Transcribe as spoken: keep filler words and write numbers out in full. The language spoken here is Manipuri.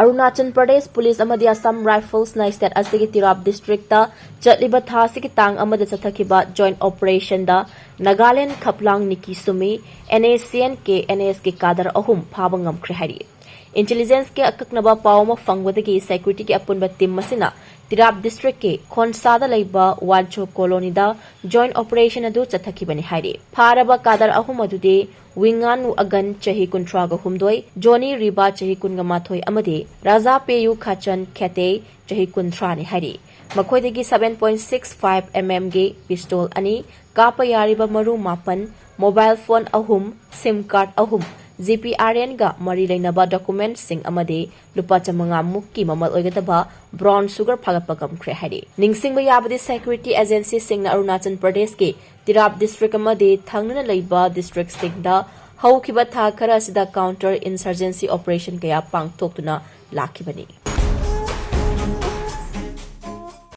ꯑꯔꯨꯅꯥꯆꯜ ꯄ꯭ꯔꯗꯦꯁ ꯄꯨꯂꯤꯁ ꯑꯃꯗꯤ ꯑꯁꯥꯝ ꯔꯥꯏꯐꯜꯁꯅ ꯁ꯭ꯇꯦꯠ ꯑꯁꯤꯒꯤ ꯇꯤꯔꯥꯞ ꯗꯤꯁꯇ꯭ꯔꯤꯛꯇ ꯆꯠꯂꯤꯕ ꯊꯥ ꯑꯁꯤꯒꯤ ꯇꯥꯡ ꯑꯃꯗ ꯆꯠꯊꯈꯤꯕ joint ꯑꯣꯄꯔꯦꯁꯟꯗ Nagaland ꯈꯞꯂꯥꯡ ꯅꯤꯀꯤ Sumi, NSCN-K, NSK ꯀꯥꯗꯔ ꯑꯍꯨꯝ ꯐꯥꯕ ꯉꯝꯈ꯭ꯔꯦ ꯍꯥꯏꯔꯤ꯫ ꯏꯟꯇꯦꯂꯤꯖꯦꯟꯁꯀꯤ ꯑꯀꯛꯅꯕ ꯄꯥꯎ ꯑꯃ ꯐꯪꯕꯗꯒꯤ ꯁꯦꯀ꯭ꯌꯨꯔꯤꯇꯤꯒꯤ ꯑꯄꯨꯟꯕ ꯇꯤꯝ ꯑꯁꯤꯅ ꯇꯤꯔꯥꯞ ꯗꯤꯁꯇ꯭ꯔꯤꯛꯀꯤ ꯈꯣꯟꯁꯥꯗ ꯂꯩꯕ ꯋꯥꯟꯆꯣ ꯀꯣꯂꯣꯅꯤꯗ ꯖꯣꯏꯟꯠ ꯑꯣꯄꯔꯦꯁꯟ ꯑꯗꯨ ꯆꯠꯊꯈꯤꯕꯅꯤ ꯍꯥꯏꯔꯤ꯫ ꯐꯥꯔꯕ ꯀꯥꯗꯔ ꯑꯍꯨꯝ ꯑꯗꯨꯗꯤ ꯋꯤꯡꯉꯥꯟ ꯑꯒꯟ ꯆꯍꯤ ꯀꯨꯟꯊ꯭ꯔꯥꯒ ꯍꯨꯝꯗꯣꯏ, ꯖꯣꯅꯤ ꯔꯤꯕꯥ ꯆꯍꯤ ꯀꯨꯟꯒ ꯃꯥꯊꯣꯏ ꯑꯃꯗꯤ ꯔꯥꯖꯥ ꯄꯦꯌꯨ ꯈꯥꯆꯟ ꯈꯦꯇꯦ ꯆꯍꯤ ꯀꯨꯟꯊ꯭ꯔꯥꯅꯤ ꯍꯥꯏꯔꯤ꯫ ꯃꯈꯣꯏꯗꯒꯤ seven point six five mm-ꯒꯤ ꯄꯤꯁꯇꯣꯜ ꯑꯅꯤ, ꯀꯥꯞꯄ ꯌꯥꯔꯤꯕ ꯃꯔꯨ ꯃꯥꯄꯟ, ꯃꯣꯕꯥꯏꯜ ꯐꯣꯟ ꯑꯍꯨꯝ, ꯁꯤꯝ ꯀꯥꯔꯗ ꯑꯍꯨꯝ, GPRN-ꯒ ꯃꯔꯤ ꯂꯩꯅꯕ ꯗꯣꯀꯨꯃꯦꯟꯠꯁꯤꯡ ꯑꯃꯗꯤ ꯂꯨꯄꯥ ꯆꯥꯃꯉꯥ ꯃꯨꯛꯀꯤ ꯃꯃꯜ ꯑꯣꯏꯒꯗꯕ ꯕ꯭ꯔꯥꯎꯟ ꯁꯨꯒꯔ ꯐꯥꯒꯠꯄ ꯉꯝꯈ꯭ꯔꯦ ꯍꯥꯏꯔꯤ꯫ ꯅꯤꯡꯁꯤꯡꯕ ꯌꯥꯕꯗꯤ, ꯁꯦꯀ꯭ꯌꯨꯔꯤꯇꯤ ꯑꯦꯖꯦꯟꯁꯤꯁꯤꯡꯅ ꯑꯔꯨꯅꯥꯆꯜ ꯄ꯭ꯔꯗꯦꯁꯀꯤ ꯇꯤꯔꯥꯞ ꯗꯤꯁꯇ꯭ꯔꯤꯛ ꯑꯃꯗꯤ ꯊꯪꯅꯅ ꯂꯩꯕ ꯗꯤꯁꯇ꯭ꯔꯤꯛꯁꯤꯡꯗ ꯍꯧꯈꯤꯕ ꯊꯥ ꯈꯔ ꯑꯁꯤꯗ ꯀꯥꯎꯟꯇꯔ ꯏꯟꯁꯔꯖꯦꯟꯁꯤ ꯑꯣꯄꯔꯦꯁꯟ ꯀꯌꯥ ꯄꯥꯡꯊꯣꯛꯇꯨꯅ ꯂꯥꯛꯈꯤꯕꯅꯤ꯫